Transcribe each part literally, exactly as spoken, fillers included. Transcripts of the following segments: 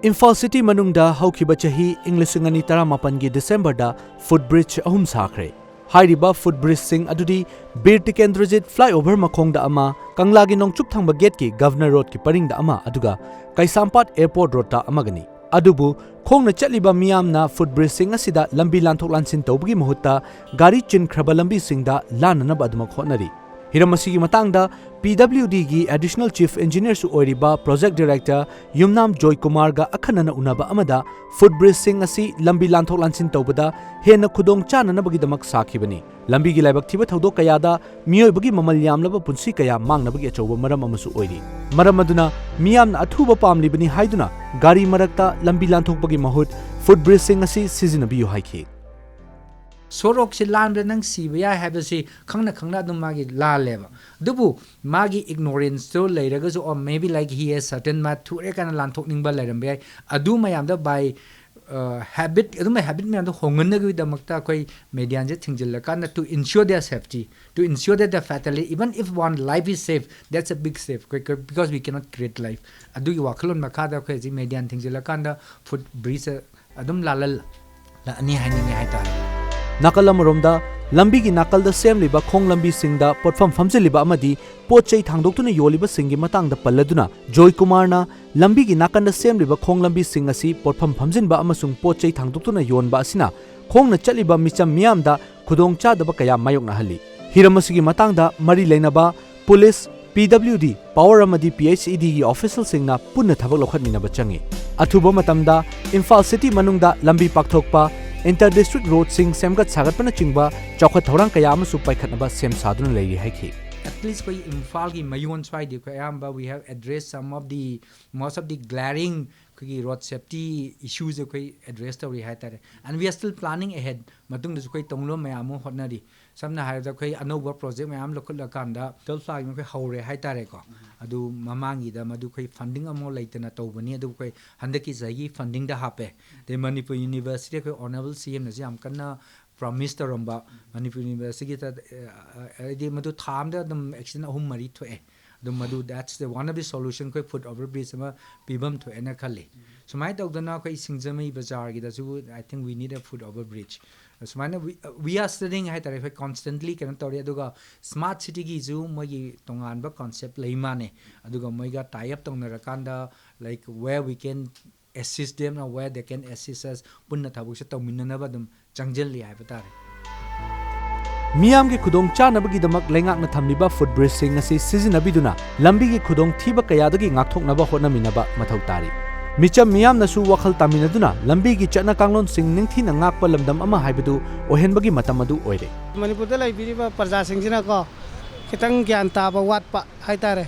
Imphal city ꯃꯅꯨꯡꯗ ꯍꯧꯈꯤꯕ ꯆꯍꯤ ꯏꯪ ꯂꯤꯁꯤꯡ ꯑꯅꯤ ꯇꯔꯥꯃꯥꯄꯟꯒꯤ ꯗꯤꯁꯦꯝꯕꯔꯗ ꯐꯨꯠ ꯕ꯭ꯔꯤꯖ ꯑꯍꯨꯝ ꯁꯥꯈ꯭ꯔꯦ꯫ ꯍꯥꯏꯔꯤꯕ ꯐꯨꯠ ꯕ꯭ꯔꯤꯖꯁꯤꯡ ꯑꯗꯨꯗꯤ ꯕꯤꯔ ꯇꯤꯀꯦꯟꯗ꯭ꯔꯖꯤꯠ ꯐ꯭ꯂꯥꯏꯑꯣꯚꯔ ꯃꯈꯣꯡꯗ ꯑꯃ, ꯀꯪꯂꯥꯒꯤ ꯅꯣꯡꯆꯨꯞ ꯊꯪꯕ ꯒꯦꯠꯀꯤ ꯒꯚꯔꯅꯔ ꯔꯣꯗꯀꯤ ꯄꯔꯤꯡꯗ ꯑꯃ, ꯑꯗꯨꯒ ꯀꯩꯁꯥꯝꯄꯥꯠ ꯑꯦꯌꯔꯄꯣꯔꯠ ꯔꯣꯗꯇ ꯑꯃꯒꯅꯤ꯫ ꯑꯗꯨꯕꯨ ꯈꯣꯡꯅ ꯆꯠꯂꯤꯕ ꯃꯤꯌꯥꯝꯅ ꯐꯨꯠ ꯕ꯭ꯔꯤꯖꯁꯤꯡ ꯑꯁꯤꯗ ꯂꯝꯕꯤ ꯂꯥꯟꯊꯣꯛ ꯂꯥꯟꯁꯤꯟ ꯇꯧꯕꯒꯤ ꯃꯍꯨꯠꯇ ꯒꯥꯔꯤ ꯆꯤꯟꯈ꯭ꯔꯕ ꯂꯝꯕꯤꯁꯤꯡꯗ ꯂꯥꯟꯅꯅꯕ ꯑꯗꯨꯃꯛ ꯍꯣꯠꯅꯔꯤ꯫ ꯍꯤꯔꯝ ꯑꯁꯤꯒꯤ ꯃꯇꯥꯡꯗ ꯄꯤ ꯗꯕ꯭ꯂꯤꯌꯨ ꯗꯤꯒꯤ ꯑꯦꯗꯤꯁꯅꯦꯜ ꯆꯤꯐ ꯏꯟꯖꯤꯅꯤꯌꯔꯁꯨ ꯑꯣꯏꯔꯤꯕ ꯄ꯭ꯔꯣꯖꯦꯛ ꯗꯥꯏꯔꯦꯛꯇꯔ ꯌꯨꯝꯅꯥꯝ ꯖꯣꯏꯀꯨꯃꯥꯔꯒ ꯑꯈꯟꯅꯅ ꯎꯅꯕ ꯑꯃꯗ ꯐꯨꯠ ꯕ꯭ꯔꯤꯖꯁꯤꯡ ꯑꯁꯤ ꯂꯝꯕꯤ ꯂꯥꯟꯊꯣꯛ ꯂꯥꯟꯁꯤꯟ ꯇꯧꯕꯗ ꯍꯦꯟꯅ ꯈꯨꯗꯣꯡ ꯆꯥꯅꯅꯕꯒꯤꯗꯃꯛ ꯁꯥꯈꯤꯕꯅꯤ꯫ ꯂꯝꯕꯤꯒꯤ ꯂꯥꯏꯕꯛ ꯊꯤꯕ ꯊꯧꯗꯣꯛ ꯀꯌꯥꯗ ꯃꯤꯑꯣꯏꯕꯒꯤ ꯃꯃꯜ ꯌꯥꯝꯂꯕ ꯄꯨꯟꯁꯤ ꯀꯌꯥ ꯃꯥꯡꯅꯕꯒꯤ ꯑꯆꯧꯕ ꯃꯔꯝ ꯑꯃꯁꯨ ꯑꯣꯏꯔꯤ꯫ ꯃꯔꯝ ꯑꯗꯨꯅ ꯃꯤꯌꯥꯝꯅ ꯑꯊꯨꯕ ꯄꯥꯝꯂꯤꯕꯅꯤ ꯍꯥꯏꯗꯨꯅ ꯒꯥꯔꯤ ꯃꯔꯛꯇ ꯂꯝꯕꯤ ꯂꯥꯟꯊꯣꯛꯄꯒꯤ ꯃꯍꯨꯠ ꯐꯨꯠ ꯕ꯭ꯔꯤꯖꯁꯤꯡ ꯑꯁꯤ ꯁꯤꯖꯤꯟꯅꯕꯤꯌꯨ ꯍꯥꯏꯈꯤ꯫ ꯁꯣꯔꯣꯛꯁꯦ ꯂꯥꯟꯕꯗ ꯅꯪ ꯁꯤꯕ ꯌꯥꯏ ꯍꯥꯏꯕꯁꯤ ꯈꯪꯅ ꯈꯪꯅ ꯑꯗꯨꯝ ꯃꯥꯒꯤ ꯂꯥꯜꯂꯦꯕ꯫ ꯑꯗꯨꯕꯨ ꯃꯥꯒꯤ ignorance ꯇꯣ ꯂꯩꯔꯒꯁꯨ, or maybe like he has certain, ꯃꯥ ꯊꯨꯔꯦ ꯀꯥꯏꯅ ꯂꯥꯟꯊꯣꯛꯅꯤꯡꯕ ꯂꯩꯔꯝꯕ ꯌꯥꯏ꯫ ꯑꯗꯨ ꯃꯌꯥꯝꯗꯣ by habit, ꯑꯗꯨꯝꯕ habit ꯃꯌꯥꯝꯗꯣ ꯍꯣꯡꯍꯟꯅꯕꯒꯤꯗꯃꯛꯇ ꯑꯩꯈꯣꯏ median say ꯊꯤꯡꯖꯤꯜꯂꯀꯥꯟꯗ, to ensure their safety, to ensure that the fatality, even if one life is saved, that's a big save, because we cannot create life. ꯑꯗꯨꯒꯤ ꯋꯥꯈꯜꯂꯣꯟ ꯃꯈꯥꯗ ꯑꯩꯈꯣꯏ ꯍꯧꯖꯤꯛ median ꯊꯤꯡꯖꯤꯜꯂꯀꯥꯟꯗ ꯐꯨꯠ ꯕ꯭ꯔꯤꯖ ꯑꯗꯨꯝ ꯂꯥꯜꯍꯜꯂꯛꯑꯅꯤ ꯍꯥꯏꯅꯤꯡꯉꯤ ꯍꯥꯏꯇꯥꯔꯦ꯫ ꯅꯥꯀꯜ ꯑꯃꯔꯣꯝꯗ, ꯂꯝꯕꯤꯒꯤ ꯅꯥꯀꯜꯗ ꯁꯦꯝꯂꯤꯕ ꯈꯣꯡ ꯂꯝꯕꯤꯁꯤꯡꯗ ꯄꯣꯠꯐꯝ ꯐꯝꯖꯤꯜꯂꯤꯕ ꯑꯃꯗꯤ ꯄꯣꯠ ꯆꯩ ꯊꯥꯡꯗꯣꯛꯇꯨꯅ ꯌꯣꯜꯂꯤꯕꯁꯤꯡꯒꯤ ꯃꯇꯥꯡꯗ ꯄꯜꯂꯗꯨꯅ, ꯖꯣꯏ ꯀꯨꯃꯥꯔꯅ ꯂꯝꯕꯤꯒꯤ ꯅꯥꯀꯟꯗ ꯁꯦꯝꯂꯤꯕ ꯈꯣꯡ ꯂꯝꯕꯤꯁꯤꯡ ꯑꯁꯤ ꯄꯣꯠꯐꯝ ꯐꯝꯖꯤꯟꯕ ꯑꯃꯁꯨꯡ ꯄꯣꯠ ꯆꯩ ꯊꯥꯡꯗꯣꯛꯇꯨꯅ ꯌꯣꯟꯕ ꯑꯁꯤꯅ ꯈꯣꯡꯅ ꯆꯠꯂꯤꯕ ꯃꯤꯆꯝ ꯃꯤꯌꯥꯝꯗ ꯈꯨꯗꯣꯡꯆꯥꯗꯕ ꯀꯌꯥ ꯃꯥꯌꯣꯛꯅꯍꯜꯂꯤ꯫ ꯍꯤꯔꯝ ꯑꯁꯤꯒꯤ ꯃꯇꯥꯡꯗ ꯃꯔꯤ ꯂꯩꯅꯕ ꯄꯨꯂꯤꯁ, ꯄꯤ ꯗꯕ꯭ꯂꯤꯌꯨ ꯗꯤ, ꯄꯥꯋꯔ ꯑꯃꯗꯤ ꯄꯤ ꯑꯩꯆ ꯏ ꯗꯤꯒꯤ ꯑꯣꯐꯤꯁꯤꯌꯦꯜꯁꯤꯡꯅ ꯄꯨꯟꯅ ꯊꯕꯛ ꯂꯧꯈꯠꯃꯤꯟꯅꯕ ꯆꯪꯏ꯫ ꯑꯊꯨꯕ ꯃꯇꯝꯗ ꯏꯝꯐꯥꯜ ꯁꯤꯇꯤ ꯃꯅꯨꯡꯗ ꯂꯝꯕꯤ ꯄꯥꯛꯊꯣꯛꯄ, ꯏꯟꯇꯔ ꯗꯤꯁꯇ꯭ꯔꯤꯛ ꯔꯣꯗꯁꯤꯡ ꯁꯦꯝꯒꯠ ꯁꯥꯒꯠꯄꯅꯆꯤꯡꯕ ꯆꯥꯎꯈꯠ ꯊꯧꯔꯥꯡ ꯀꯌꯥ ꯑꯃꯁꯨ ꯄꯥꯏꯈꯠꯅꯕ ꯁꯦꯝ ꯁꯥꯗꯨꯅ ꯂꯩꯔꯤ ꯍꯥꯏꯈꯤ꯫ At least ꯑꯩꯈꯣꯏ ꯏꯝꯐꯥꯜꯒꯤ ꯃꯌꯣꯟ ꯁ꯭ꯋꯥꯏꯗꯤ ꯑꯩꯈꯣꯏ ꯑꯌꯥꯝꯕ we have addressed some of the, most of the glaring ꯑꯩꯈꯣꯏꯒꯤ road safety issues ꯑꯩꯈꯣꯏ address ꯇꯧꯔꯤ ꯍꯥꯏꯇꯥꯔꯦ꯫ And we are still planning ahead, ꯃꯇꯨꯡꯗꯁꯨ ꯑꯩꯈꯣꯏ ꯇꯧꯅꯕ ꯃꯌꯥꯝ ꯑꯃ ꯍꯣꯠꯅꯔꯤ꯫ ꯁꯝꯅ ꯍꯥꯏꯔꯕꯗ ꯑꯩꯈꯣꯏ ꯑꯅꯧꯕ project ꯃꯌꯥꯝ ꯂꯧꯈꯠꯂꯀꯥꯟꯗ ꯇꯨꯋꯦꯜꯐ ꯂꯥꯛ ꯑꯩꯈꯣꯏ ꯍꯧꯔꯦ ꯍꯥꯏꯇꯥꯔꯦꯀꯣ꯫ ꯑꯗꯨ ꯃꯃꯥꯡꯒꯤꯗ ꯃꯗꯨ ꯑꯩꯈꯣꯏ funding ꯑꯃꯐꯥꯎ ꯂꯩꯇꯅ ꯇꯧꯕꯅꯤ, ꯑꯗꯨꯕꯨ ꯑꯩꯈꯣꯏ ꯍꯟꯗꯛꯀꯤ ꯆꯍꯤꯒꯤ fundingꯗ ꯍꯥꯞꯄꯦ꯫ ꯑꯗꯩ ꯃꯅꯤꯄꯨꯔ ꯌꯨꯅꯤꯚꯔꯁꯤꯇꯤ ꯑꯩꯈꯣꯏ honourable ꯁꯤ ꯑꯦꯝꯅꯁꯨ ꯌꯥꯝ ꯀꯟꯅ promise ꯇꯧꯔꯝꯕ, ꯃꯅꯤꯄꯨꯔ ꯌꯨꯅꯤꯚꯔꯁꯤꯇꯤꯒꯤ ꯍꯥꯏꯗꯤ ꯃꯗꯨ ꯊꯥ ꯑꯃꯗ ꯑꯗꯨꯝ accident ꯑꯍꯨꯝ ꯃꯔꯤ ꯊꯣꯛꯑꯦ꯫ ꯑꯗꯨꯝ ꯃꯗꯨ, that's the one of the solution, ꯑꯩꯈꯣꯏ foot over bridge ꯑꯃ ꯄꯤꯐꯝ ꯊꯣꯛꯑꯦꯅ ꯈꯜꯂꯤ꯫ ꯁꯨꯃꯥꯏꯅ ꯇꯧꯗꯅ ꯑꯩꯈꯣꯏ ꯁꯤꯡꯖꯃꯩ ꯕꯖꯥꯔꯒꯤꯗꯁꯨ, I think we need a foot over bridge. ꯁꯨꯃꯥꯏꯅ we, we are studying ꯍꯥꯏꯇꯥꯔꯦ, ꯑꯩꯈꯣꯏ constantly ꯀꯩꯅꯣ ꯇꯧꯔꯤ꯫ ꯑꯗꯨꯒ smart cityꯒꯤꯁꯨ ꯃꯣꯏꯒꯤ ꯇꯣꯉꯥꯟꯕ concept ꯂꯩ ꯃꯥꯅꯦ꯫ ꯑꯗꯨꯒ ꯃꯣꯏꯒ tie up ꯇꯧꯅꯔꯀꯥꯟꯗ, like, where we can assist them or where they can assist us, ꯄꯨꯟꯅ ꯊꯕꯛꯁꯦ ꯇꯧꯃꯤꯟꯅꯅꯕ ꯑꯗꯨꯝ ꯆꯪꯁꯤꯜꯂꯤ ꯍꯥꯏꯕ ꯇꯥꯔꯦ꯫ ꯃꯤꯌꯥꯝꯒꯤ ꯈꯨꯗꯣꯡ ꯆꯥꯅꯕꯒꯤꯗꯃꯛ ꯂꯩꯉꯥꯛꯅ ꯊꯝꯂꯤꯕ ꯐꯨꯠ ꯕ꯭ꯔꯤꯖꯁꯤꯡ ꯑꯁꯤ ꯁꯤꯖꯤꯟꯅꯕꯤꯗꯨꯅ ꯂꯝꯕꯤꯒꯤ ꯈꯨꯗꯣꯡ ꯊꯤꯕ ꯀꯌꯥꯗꯒꯤ ꯉꯥꯛꯊꯣꯛꯅꯕ ꯍꯣꯠꯅꯃꯤꯟꯅꯕ ꯃꯊꯧ ꯇꯥꯔꯤ꯫ ꯃꯤꯆꯝ ꯃꯤꯌꯥꯝꯅꯁꯨ ꯋꯥꯈꯜ ꯇꯥꯃꯤꯟꯅꯗꯨꯅ ꯂꯝꯕꯤꯒꯤ ꯆꯠꯅ ꯀꯥꯡꯂꯣꯟꯁꯤꯡ ꯅꯤꯡꯊꯤꯅ ꯉꯥꯛꯄ ꯂꯝꯗꯝ ꯑꯃ ꯍꯥꯏꯕꯗꯨ ꯑꯣꯏꯍꯟꯕꯒꯤ ꯃꯇꯝ ꯑꯗꯨ ꯑꯣꯏꯔꯦ꯫ ꯃꯅꯤꯄꯨꯔꯗ ꯂꯩꯕꯤꯔꯤꯕ ꯄ꯭ꯔꯖꯥꯁꯤꯡꯁꯤꯅꯀꯣ, ꯈꯤꯇꯪ ꯒ꯭ꯌꯥꯟ ꯇꯥꯕ ꯋꯥꯠꯄ ꯍꯥꯏꯇꯥꯔꯦ꯫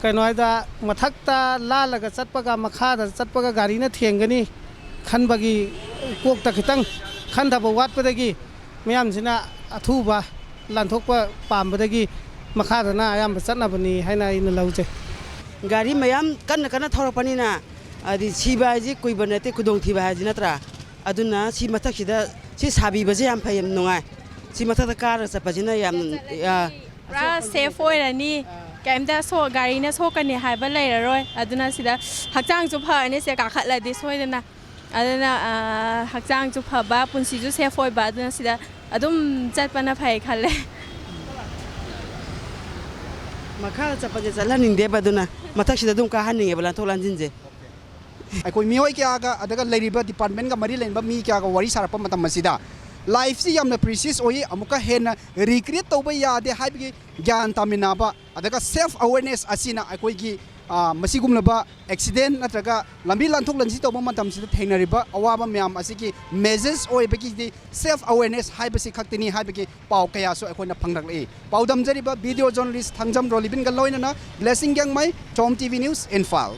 ꯀꯩꯅꯣ ꯍꯥꯏꯗ, ꯃꯊꯛꯇ ꯂꯥꯜꯂꯒ ꯆꯠꯄꯒ ꯃꯈꯥꯗ ꯆꯠꯄꯒ ꯒꯥꯔꯤꯅ ꯊꯦꯡꯒꯅꯤ ꯈꯟꯕꯒꯤ ꯀꯣꯛꯇ ꯈꯤꯇꯪ ꯈꯟꯊꯕ ꯋꯥꯠꯄꯗꯒꯤ ꯃꯌꯥꯝꯁꯤꯅ ꯑꯊꯨꯕ ꯂꯥꯟꯊꯣꯛꯄ ꯄꯥꯝꯕꯗꯒꯤ ꯃꯈꯥꯗꯅ ꯑꯌꯥꯝꯕ ꯆꯠꯅꯕꯅꯤ ꯍꯥꯏꯅ ꯑꯩꯅ ꯂꯧꯖꯩ꯫ ꯒꯥꯔꯤ ꯃꯌꯥꯝ ꯀꯟꯅ ꯀꯟꯅ ꯊꯧꯔꯛꯄꯅꯤꯅ, ꯍꯥꯏꯗꯤ ꯁꯤꯕ ꯍꯥꯏꯁꯤ ꯀꯨꯏꯕ ꯅꯠꯇꯦ, ꯈꯨꯗꯣꯡꯊꯤꯕ ꯍꯥꯏꯁꯤ ꯅꯠꯇ꯭ꯔꯥ? ꯑꯗꯨꯅ ꯁꯤ ꯃꯊꯛꯁꯤꯗ ꯁꯤ ꯁꯥꯕꯤꯕꯁꯦ ꯌꯥꯝ ꯐꯩ, ꯌꯥꯝ ꯅꯨꯡꯉꯥꯏ꯫ ꯁꯤ ꯃꯊꯛꯇ ꯀꯥꯔꯒ ꯆꯠꯄꯁꯤꯅ ꯌꯥꯝ, ꯑ, ꯄꯨꯔꯥ ꯁꯦꯐ ꯑꯣꯏꯔꯅꯤ꯫ ꯀꯩꯝꯇ ꯁꯣ ꯒꯥꯔꯤꯅ ꯁꯣꯛꯀꯅꯤ ꯍꯥꯏꯕ ꯂꯩꯔꯔꯣꯏ꯫ ꯑꯗꯨꯅ ꯁꯤꯗ ꯍꯛꯆꯥꯡꯁꯨ ꯐꯔꯅꯤ ꯁꯤꯗ ꯀꯥꯈꯠꯂꯗꯤ ꯁꯣꯏꯗꯅ꯫ ꯑꯗꯨꯅ, ꯑ, ꯍꯛꯆꯥꯡꯁꯨ ꯐꯕ, ꯄꯨꯟꯁꯤꯁꯨ ꯁꯦꯐ ꯑꯣꯏꯕ, ꯑꯗꯨꯅ ꯁꯤꯗ ꯑꯗꯨꯝ ꯆꯠꯄꯅ ꯐꯩ ꯈꯜꯂꯦ꯫ ꯃꯈꯥꯗ ꯆꯠꯄꯁꯦ ꯆꯠꯍꯟꯅꯤꯡꯗꯦꯕ, ꯑꯗꯨꯅ ꯃꯊꯛꯁꯤꯗ ꯑꯗꯨꯝ ꯀꯥꯍꯟꯅꯤꯡꯉꯦꯕ ꯂꯥꯟꯊꯣꯛ ꯂꯥꯟꯁꯤꯟꯁꯦ꯫ ꯑꯩꯈꯣꯏ ꯃꯤꯑꯣꯏ ꯀꯌꯥꯒ ꯑꯗꯨꯒ ꯂꯩꯔꯤꯕ ꯗꯤꯄꯥꯔꯠꯃꯦꯟꯒ ꯃꯔꯤ ꯂꯩꯅꯕ ꯃꯤ ꯀꯌꯥꯒ ꯋꯥꯔꯤ ꯁꯥꯔꯛꯄ ꯃꯇꯝ ꯑꯁꯤꯗ, ꯂꯥꯏꯐꯁꯤ ꯌꯥꯝꯅ ꯄ꯭ꯔꯤꯁꯤꯌꯁ ꯑꯣꯏ, ꯑꯃꯨꯛꯀ ꯍꯦꯟꯅ ꯔꯤꯀ꯭ꯔꯤꯌꯦꯠ ꯇꯧꯕ ꯌꯥꯗꯦ ꯍꯥꯏꯕꯒꯤ ꯒ꯭ꯌꯥꯟ ꯇꯥꯃꯤꯟꯅꯕ, ꯑꯗꯨꯒ ꯁꯦꯜꯐ ꯑꯋꯦꯔꯅꯦꯁ ꯑꯁꯤꯅ ꯑꯩꯈꯣꯏꯒꯤ, ꯑ, ꯃꯁꯤꯒꯨꯝꯂꯕ ꯑꯦꯛꯁꯤꯗꯦꯟ ꯅꯠꯇ꯭ꯔꯒ ꯂꯝꯕꯤ ꯂꯥꯟꯊꯣꯛ ꯂꯥꯟꯁꯤꯟ ꯇꯧꯕ ꯃꯇꯝꯁꯤꯗ ꯊꯦꯡꯅꯔꯤꯕ ꯑꯋꯥꯕ ꯃꯌꯥꯝ ꯑꯁꯤꯒꯤ ꯃꯦꯖꯦꯁ ꯑꯣꯏꯕꯒꯤꯗꯤ ꯁꯦꯜꯐ ꯑꯋꯦꯔꯅꯦꯁ ꯍꯥꯏꯕꯁꯤ ꯈꯛꯇꯅꯤ ꯍꯥꯏꯕꯒꯤ ꯄꯥꯎ ꯀꯌꯥꯁꯨ ꯑꯩꯈꯣꯏꯅ ꯐꯪꯂꯛꯂꯤ꯫ ꯄꯥꯎꯗꯝꯖꯔꯤꯕ ꯚꯤꯗꯤꯑꯣ ꯖꯔꯅꯦꯂꯤꯁ ꯊꯥꯡꯖꯝ ꯔꯣꯂꯤꯕꯤꯟꯒ ꯂꯣꯏꯅꯅ ꯕ꯭ꯂꯦꯁꯤꯡ ꯒꯦꯡꯃꯩ, ꯇꯣꯝ ꯇꯤ ꯚꯤ ꯅ꯭ꯌꯨꯁ, ꯏꯝꯐꯥꯜ꯫